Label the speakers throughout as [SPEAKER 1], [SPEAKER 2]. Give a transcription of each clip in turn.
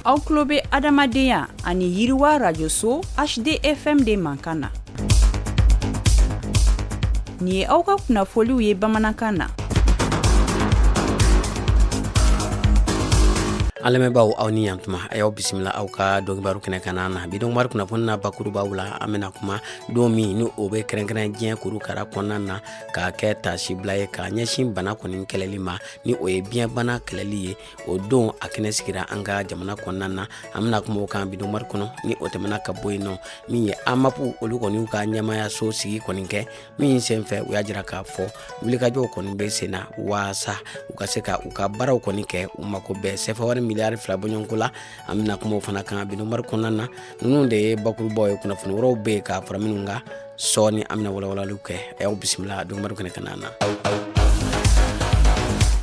[SPEAKER 1] Aw tulo bɛ adamadenya ani yiriwa rajoso HDFM de mankan na. Nin ye aw ka kunnafoliw ye bamanankan na.
[SPEAKER 2] An lamɛnbaaw, aw ni yantuma. A y'aw bisimila aw ka donkibaru kɛnɛ kan na. Bi donkibaru kunnafoni na, bakurubaw la, an bɛna kuma don min ni o bɛ kɛrɛnkɛrɛn diɲɛ kurukara kɔnɔna na k'a kɛ tasibila ye k'a ɲɛsin bana kɔni kɛlɛli ma, ni o ye biɲɛbana kɛlɛli ye. O don a kɛnɛ sigira an ka jamana kɔnɔna na. An bɛna kuma o kan bi donkibaru kɔnɔ. Ni o tɛmɛna ka bɔ yen nɔ, min ye AMAP, olu kɔni y'u ka ɲɛmayaso sigi kɔni kɛ min senfɛ, u y'a jira k'a fɔ wulikajɔw kɔni bɛ sen na waasa u ka se ka u ka baaraw kɔni kɛ. U mako bɛ sɛfa wari miliyari 2 bɔɲɔgɔnko la. An bɛna kuma o fana kan bi donkibaru kɔnɔna na. Ninnu de ye bakurubaw ye. Kunnafoni wɛrɛw bɛ yen k'a fara minnu kan, sɔɔni an bɛna walawalaliw kɛ. A y'aw bisimila donkibaru kɛnɛ kan na.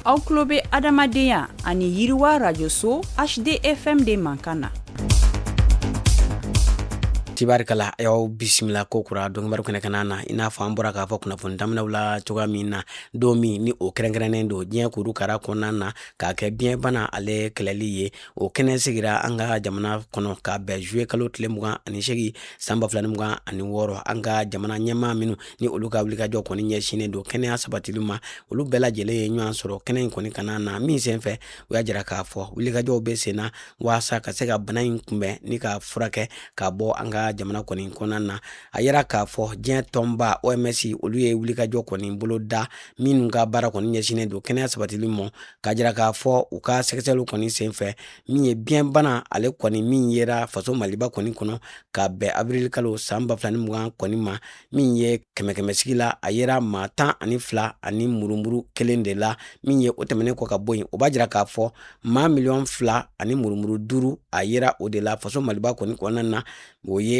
[SPEAKER 1] Aw tulo bɛ adamadenya ani yiriwa rajoso HDFM de mankan na.
[SPEAKER 2] Tibarikala, a y'aw bisimila ko kura donkibaru kɛnɛ kan na. I n'a fɔ an bɔra k'a fɔ kunnafoni daminɛw la cogoya min na, don min ni o kɛrɛnkɛrɛnnen don diɲɛ kurukara kɔnɔna na k'a kɛ biɲɛbana ale kɛlɛli ye, o kɛnɛ sigira an ka jamana kɔnɔ ka bɛn juillet kalo tile 28 san 2026. An ka jamana ɲɛmaa minnu ni olu ka wulikajɔ kɔni ɲɛsinnen don kɛnɛya sabatili ma, olu bɛɛ lajɛlen ye ɲɔgɔn sɔrɔ kɛnɛ in kɔni kana na min senfɛ, u y'a jira k'a fɔ wulikajɔw bɛ sen na waasa ka se ka bana in kunbɛn ni ka furakɛ ka bɔ an ka jamana kɔni kɔnɔna na. A yira k'a fɔ diɲɛ tɔnba OMS, olu ye wulikajɔ kɔni bolo da minnu ka baara kɔni ɲɛsinnen don kɛnɛya sabatili ma, k'a jira k'a fɔ u ka sɛgɛsɛgɛliw kɔni senfɛ, min ye biɲɛbana ale kɔni min yera faso Maliba kɔni kɔnɔ ka bɛn avril kalo san 2020 kɔni ma, min ye kɛmɛ kɛmɛ sigi la, a yera maa 12 ani murumuru kelen de la. Min ye o tɛmɛnen kɔ ka bɔ yen, o b'a jira k'a fɔ maa miliyɔn 2 ani murumuru duuru, a yera o de la faso Maliba kɔni kɔnɔna na. O ye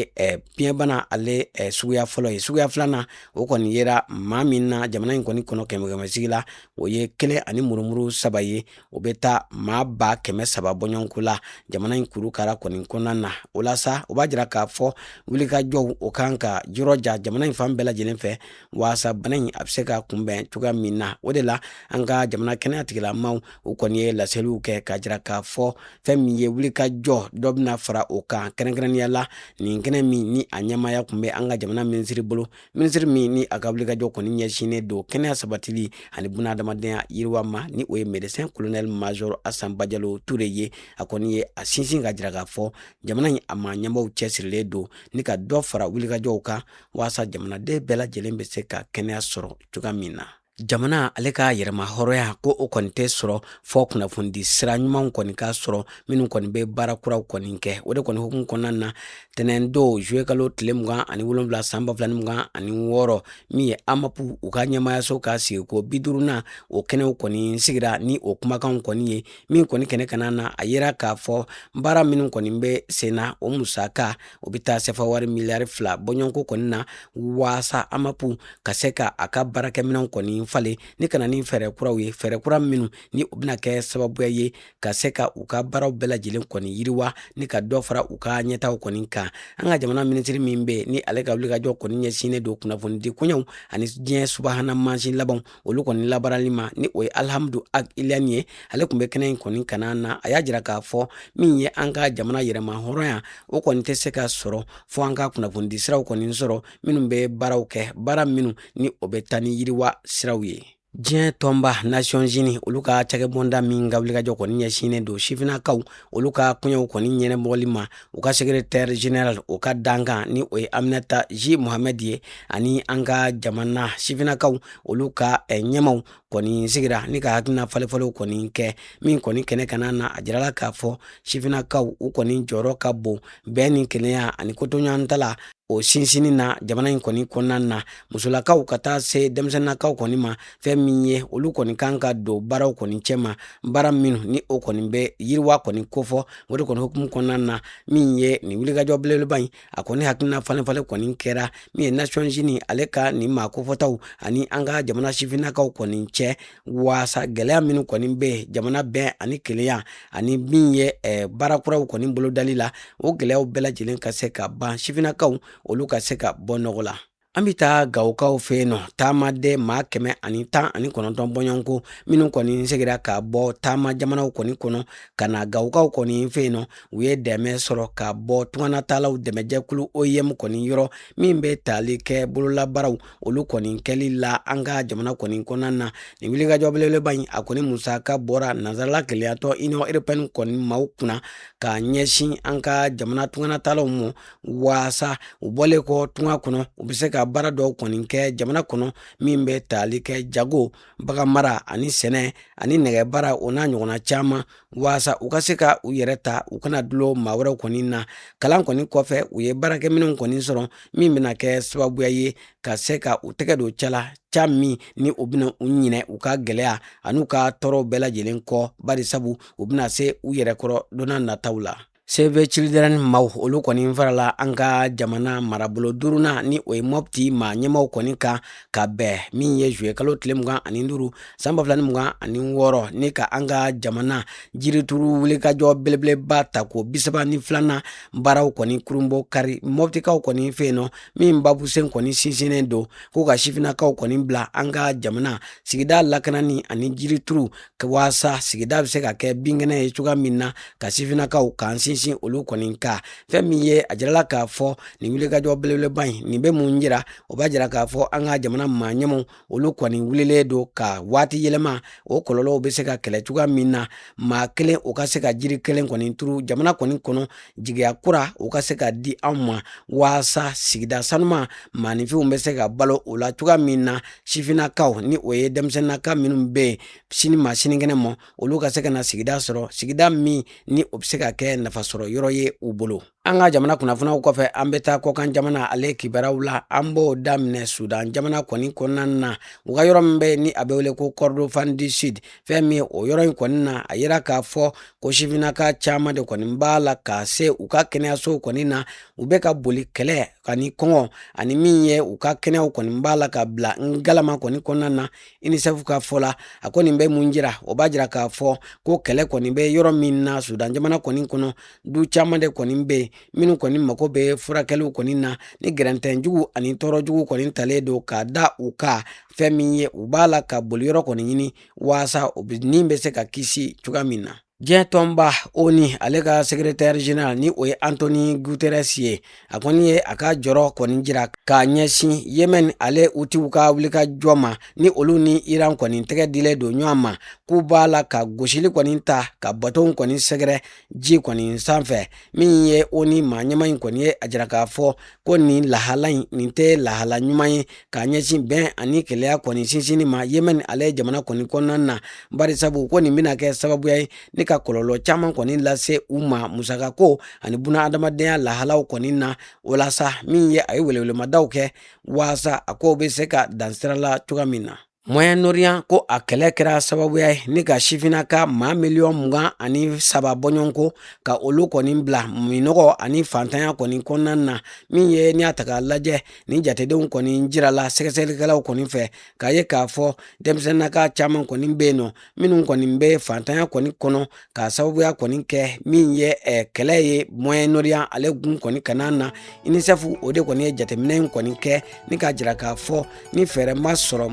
[SPEAKER 2] biɲɛbana ale suguya fɔlɔ ye. Suguya filanan, o kɔni yera maa min na jamana in kɔni kɔnɔ kɛmɛ kɛmɛ sigi la, o ye kelen ani murumuru saba ye. O bɛ taa maa 300,000 bɔɲɔgɔnko la jamana in kurukara kɔni kɔnɔna na. O la sa, o b'a jira k'a fɔ wulikajɔw o kan ka yɔrɔ ja jamana in fan bɛɛ lajɛlen fɛ waasa bana in a bɛ se ka kunbɛn cogoya min na. O de la, an ka jamana kɛnɛya tigilamaw, u kɔni ye laseliw kɛ k'a jira k'a fɔ fɛn min ye wulikajɔ dɔ bɛna fara o kan. Kɛrɛnkɛrɛnnenya la, nin kɛnɛ min ni a ɲɛmaaya tun bɛ an ka jamana minisiri bolo, minisiri min ni a ka wulikajɔ kɔni ɲɛsinnen don kɛnɛya sabatili ani bunahadamadenya yiriwa ma, ni o ye médecin colonel major Asan Bajalo Ture ye, a kɔni ye a sinsin ka jira k'a fɔ jamana in a maa ɲɛmaaw cɛsirilen don ni ka dɔ fara wulikajɔw kan waasa jamanaden bɛɛ lajɛlen bɛ se ka kɛnɛya sɔrɔ cogoya min na. Jamana ale ka yɛrɛma hɔrɔnya ko o kɔni tɛ sɔrɔ fɔ kunnafonidi sira ɲumanw kɔni ka sɔrɔ minnu kɔni bɛ baara kuraw kɔni kɛ. O de kɔni hukumu kɔnɔna na, tɛnɛndon juillet kalo tile 27 san 2026, min ye AMAP u ka ɲɛmaayaso ka sigiko 50nan, o kɛnɛw kɔni sigira ni o kumakanw kɔni ye. Min kɔni kɛnɛ kana na, a yera k'a fɔ baara minnu kɔni bɛ sen na, o musaka o bɛ taa sɛfa wari miliyari 2 bɔɲɔgɔnko kɔni na, waasa AMAP ka se ka a ka baarakɛminɛnw kɔni falen ni ka na ni fɛɛrɛ kuraw ye, fɛɛrɛ kura minnu ni o bɛna kɛ sababuya ye ka se ka u ka baaraw bɛɛ lajɛlen kɔni yiriwa ni ka dɔ fara u ka ɲɛtaw kɔni kan. An ka jamana minisiri min bɛ ni ale ka wulikajɔ kɔni ɲɛsinnen don kunnafonidi koɲɛw ani diɲɛ subahana mansin labanw olu kɔni labaarali ma, ni o ye Alihamudu Ag Iliyani ye, ale tun bɛ kɛnɛ in kɔni kana na. A y'a jira k'a fɔ min ye an ka jamana yɛrɛma hɔrɔnya, o kɔni tɛ se ka sɔrɔ fo an ka kunnafonidi siraw kɔni sɔrɔ minnu bɛ baaraw kɛ, baara minnu ni o bɛ taa ni yiriwa siraw ye. Diɲɛ tɔnba Nations Unies, olu ka cakɛbonda min ka wulikajɔ kɔni ɲɛsinnen don sifinnakaw olu ka koɲɛw kɔni ɲɛnabɔli ma, u ka secrétaire général o ka dankan, ni o ye Aminata J Mohamed ye, ani an ka jamana sifinnakaw olu ka ɲɛmaw kɔni sigira ni ka hakilina falenfalenw kɔni kɛ. Min kɔni kɛnɛ kana na, a jirala k'a fɔ sifinnakaw u kɔni jɔyɔrɔ ka bon bɛn ni kelenya ani kotoɲɔgɔntala o sinsinni na jamana in kɔni kɔnɔna na. Musolakaw ka taa se denmisɛnninnakaw kɔni ma, fɛn min ye olu kɔni kan ka don baaraw kɔni cɛma, baara minnu ni o kɔni bɛ yiriwa kɔni kofɔ. O de kɔni hukumu kɔnɔna na, min ye nin wulikajɔ belebeleba in, a kɔni hakilina falenfalen kɔni kɛra min ye Nations Unies ale ka nin maa kofɔtaw ani an ka jamana sifinnakaw kɔni cɛ, waasa gɛlɛya minnu kɔni bɛ jamana bɛn ani kelenya ani min ye baara kuraw kɔni bolodali la, o gɛlɛyaw bɛɛ lajɛlen ka se ka ban, sifinnakaw olu ka se ka bɔ nɔgɔ la. An bɛ taa Gawokaw fɛ yen nɔ, taamaden maa 119 bɔɲɔgɔnko minnu kɔni segira ka bɔ taama jamanaw kɔni kɔnɔ ka na Gawokaw kɔni fɛ yen nɔ, u ye dɛmɛ sɔrɔ ka bɔ tunganataalaw dɛmɛjɛkulu OIM kɔni yɔrɔ min bɛ tali kɛ bololabaaraw olu kɔni kɛli la an ka jamana kɔni kɔnɔna na. Nin wulikajɔ belebeleba in, a kɔni musaka bɔra nansarala kelenyatɔn Union européenne kɔni maaw kunna ka ɲɛsin an ka jamana tunganataalaw ma, waasa u bɔlen kɔ tunga kɔnɔ, u bɛ se ka baara dɔw kɔni kɛ jamana kɔnɔ min bɛ tali kɛ jago, baganmara ani sɛnɛ ani nɛgɛbaara, o n'a ɲɔgɔnna caman, waasa u ka se ka u yɛrɛ ta, u kana dulon maa wɛrɛw kɔni na. Kalan kɔni kɔfɛ, u ye baarakɛminɛnw kɔni sɔrɔ min bɛna kɛ sababuya ye ka se ka u tɛgɛ don ca la, ca min ni u bɛna u ɲinɛ u ka gɛlɛya an'u ka tɔɔrɔw bɛɛ lajɛlen kɔ, bari sabu u bɛna se u yɛrɛ kɔrɔ don nataw la. Save the Children maaw, olu kɔni farala an ka jamana marabolo duurunan ni o ye Mɔpti maa ɲɛmaaw kɔni kan ka bɛn min ye zuye kalo tile 25 san 2026, ni ka an ka jamana jirituru wulikajɔ belebeleba tako 32nan baaraw kɔni kurunbɔ kari Mɔptikaw kɔni fɛ yen nɔ, min babusen kɔni sinsinnen don ko ka sifinnakaw kɔni bila an ka jamana sigida lakanani ani jirituru, waasa sigida bɛ se ka kɛ binkɛnɛ ye cogoya min na, ka sifinnakaw k'an sinsin olu kɔni kan. Fɛn min ye a jirala k'a fɔ nin wulikajɔ belebeleba in, nin bɛ mun jira? O b'a jira k'a fɔ an ka jamana maa ɲɛmaaw, olu kɔni wulilen don ka waati yɛlɛma o kɔlɔlɔw bɛ se ka kɛlɛ cogoya min na, maa kelen o ka se ka jiri kelen kɔni turu jamana kɔni kɔnɔ, jigiya kura o ka se ka di anw ma, waasa sigida sanuma maaninfinw bɛ se ka balo o la cogoya min na. Sifinnakaw ni o ye denmisɛnninnaka minnu bɛ yen sini ma sinikɛnɛ ma, olu ka se ka na sigida sɔrɔ, sigida min ni o bɛ se ka kɛ nafasɔrɔ yɔrɔ ye u bolo. An ka jamana kunnafoniw kɔfɛ, an bɛ taa kɔkan jamana ale kibaruyaw la. An b'o daminɛ Sudan jamana kɔni kɔnɔna na, u ka yɔrɔ min bɛ ni a bɛ wele ko Kordofan du Sud. Fɛn min o yɔrɔ in kɔni na, a yira k'a fɔ ko sifinnaka caman de kɔni b'a la ka se u ka kɛnɛyasow kɔni na. U bɛ ka boli kɛlɛ ani kɔngɔ ani min ye u ka kɛnɛyaw kɔni b'a la ka bila ngalama kɔni kɔnɔna na. UNICEF ka fɔ la, a ko nin bɛ mun jira? O b'a jira k'a fɔ ko kɛlɛ kɔni bɛ yɔrɔ min na Sudan jamana kɔni kɔnɔ, du caman de kɔni bɛ yen minnu kɔni mako bɛ furakɛliw kɔni na, ni gɛrɛntɛn jugu ani tɔɔrɔ jugu kɔni talen don ka da u kan. Fɛn min ye, u b'a la ka boli yɔrɔ kɔni ɲini waasa u ni bɛ se ka kisi cogoya min na. Diɲɛ tɔnba ONU ale ka secrétaire général ni o ye Antonio Guterres ye, a kɔni ye a ka jɔrɔ kɔni jira k'a ɲɛsin Yemen ale Hutiw ka wulikajɔ ma, ni olu ni Iran kɔni tɛgɛ dilen don ɲɔgɔn ma, k'u b'a la ka gosili kɔni ta ka batonw kɔni sɛgɛrɛ ji kɔni sanfɛ. Min ye ONU maa ɲɛmaa in kɔni ye, a jira k'a fɔ ko nin lahala in, nin tɛ lahala ɲuman ye k'a ɲɛsin bɛn ani kelenya kɔni sinsinni ma Yemen ale jamana kɔni kɔnɔna na, bari sabu ko nin bɛna kɛ sababuya ye ni ka kɔlɔlɔ caman kɔni lase u ma musakako ani buna adamadenya lahalaw kɔni na. O la sa, min ye a ye welewelemadaw kɛ waasa a kow bɛ se ka dan sira la cogoya min na. Moyen-Orient ko a kɛlɛ kɛra sababuya ye ni ka sifinnaka maa 23 miliyɔn bɔɲɔgɔnko ka olu kɔni bila minɔgɔ ani fantanya kɔni kɔnɔna na. Min ye n'i y'a ta k'a lajɛ, ni jatedenw kɔni jirala sɛgɛsɛgɛlikɛlaw kɔni fɛ k'a ye k'a fɔ denmisɛnninnaka caman kɔni bɛ yen nɔ minnu kɔni bɛ fantanya kɔni kɔnɔ k'a sababuya kɔni kɛ min ye kɛlɛ ye Moyen-Orient ale gun kɔni kana na. UNICEF o de kɔni ye jateminɛ in kɔni kɛ ni k'a jira k'a fɔ ni fɛɛrɛ ma sɔrɔ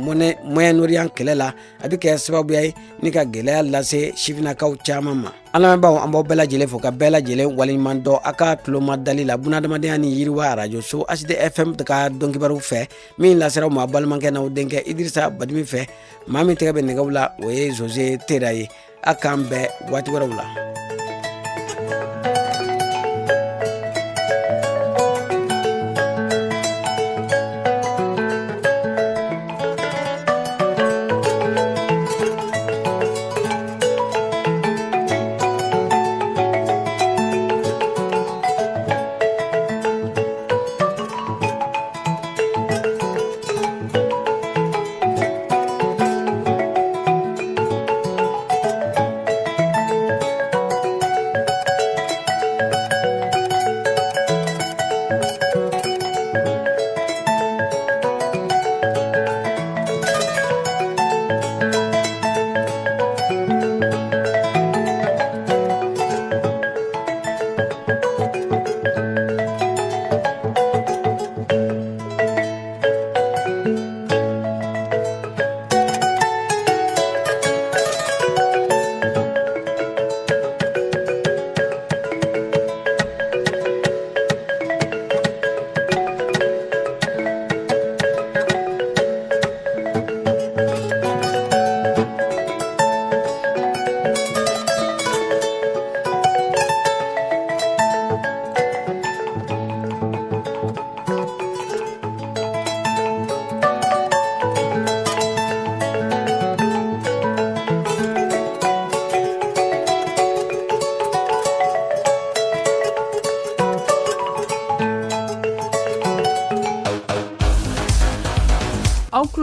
[SPEAKER 2] Moyen-Orient kɛlɛ la, a bɛ kɛ sababuya ye ni ka gɛlɛya lase sifinnakaw caman ma. An lamɛnbaaw, an b'aw bɛɛ lajɛlen fo ka bɛɛ lajɛlen waleɲuman dɔn a ka tulomadali la bunadamadenya ni yiriwa arajoso HD FM ka dɔnkibaru fɛ, min lasera aw ma balimakɛ n'aw denkɛ Idirisa Badimi fɛ. Maa min tɛgɛ bɛ nɛgɛw la, o ye Jose Tera ye. A k'an bɛn waati wɛrɛw la.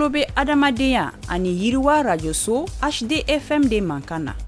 [SPEAKER 1] tulo bɛ adamadenya ani yiriwa rajoso HDFM de mankan na.